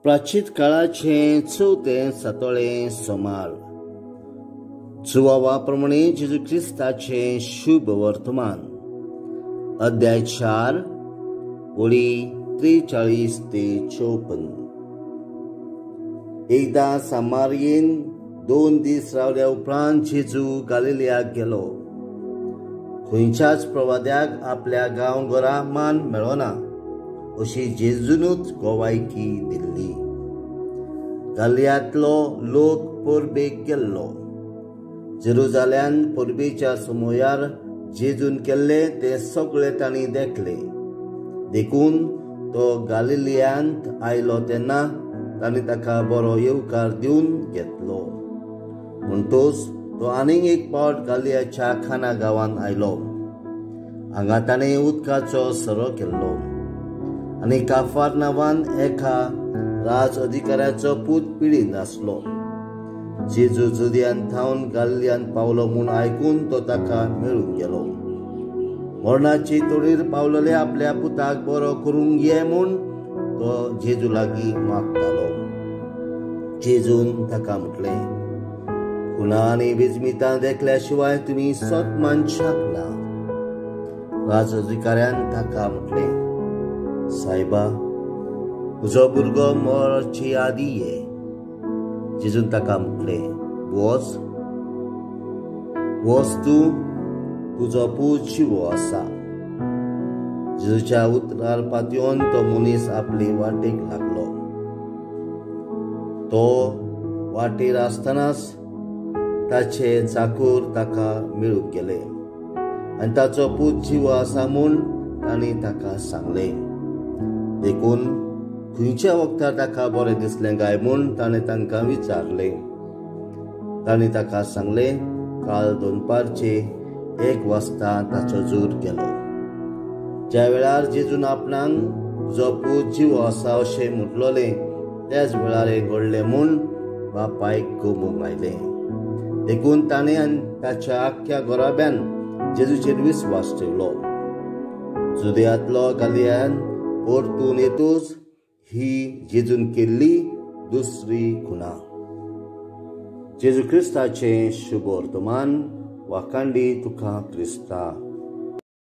प्राचीत काळाचें चवथें सातोळें सोमार. जुवावा प्रमाणे जेजू क्रिस्ताचें शुभ वर्तमान, अध्याय 4 ओळी 43 ते 54. एकदां सामारयेन 2 दीस रावल्या उपरांत जेजू गालिलियाक गेलो. खंयच्याच प्रवाद्याक आपल्या गांवघरा मान मेळना अशी जेजूनच गोवायकी दिल्ली. गालियांतलो लोक परबेक गेल्लो. जेरुजाल्यान परबेच्या समयार जेजून केल्ले ते सगळे तांणी देखले. देखून तो गालिलियांत आयलो तेन्ना तांणी ताका बरो येवकार दिवन घेतलो. म्हणटूच तो आनीक एक पावट गालियाच्या खाना गांवांत आयलो. हांगा ताणें उदकाचो सरो केल्लो आनी काफार नांवान एका राज अधिकाऱ्याचो पूत पिडीन आसलो. जेजू जुदयान थावन गालिलियान पावलो म्हूण आयकून तो ताका मेळूंक गेलो. मरणाची तोडीर पावलेले आपल्या पुताक बरो करूंक ये म्हूण तो जेजू लागीं मागतालो. जेजून ताका म्हटलें, खुणा आनी विजमितां देखल्या शिवाय तुमी सत मानशाक ना. राज अधिकाऱ्यान ताका म्हटलें, सायबा, तुजो भुरगो मरचे आदी ये. जेजून ताका म्हटलें, वच वच, तूं, तुजो पूत जिवो आसा. जेजूच्या उतरार पातयेवन तो मनीस आपले वाटेक लागलो. तो वाटेर आसतनाच ताचे चाकूर ताका मेळूंक गेले आनी ताचो पूत जिवो आसा म्हूण तांणी ताका सांगलें. देखून खंयच्या वखदार ताका बरें दिसलें काय म्हूण ताणें तांकां विचारलें. तांणी ताका सांगलें, काल दनपारचे 1 वाजता ताचो जोर गेलो. ज्या वेळार जेजून आपणाक तुजो पूत जिवो आसा अशें म्हटलोलें त्याच वेळार हें घडलें म्हूण बापायक गमूंक आयलें. देखून ताणें आनी ताच्या आख्ख्या घराब्यान जेजूचेर विस्वास ठेवलो. जुदयांतलो गालियान परतून येतूच ही जेजून केल्ली दुसरी खुणा. जेजू क्रिस्ताचें शुभ वर्तमान. वाखांडी तुका क्रिस्ता.